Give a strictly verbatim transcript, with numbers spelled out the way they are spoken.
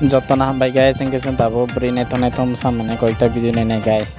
Jotono hambai guys, wngkhe chwng tabuk bwrwi naithok naithok bwsa mane koikta video nainai guys.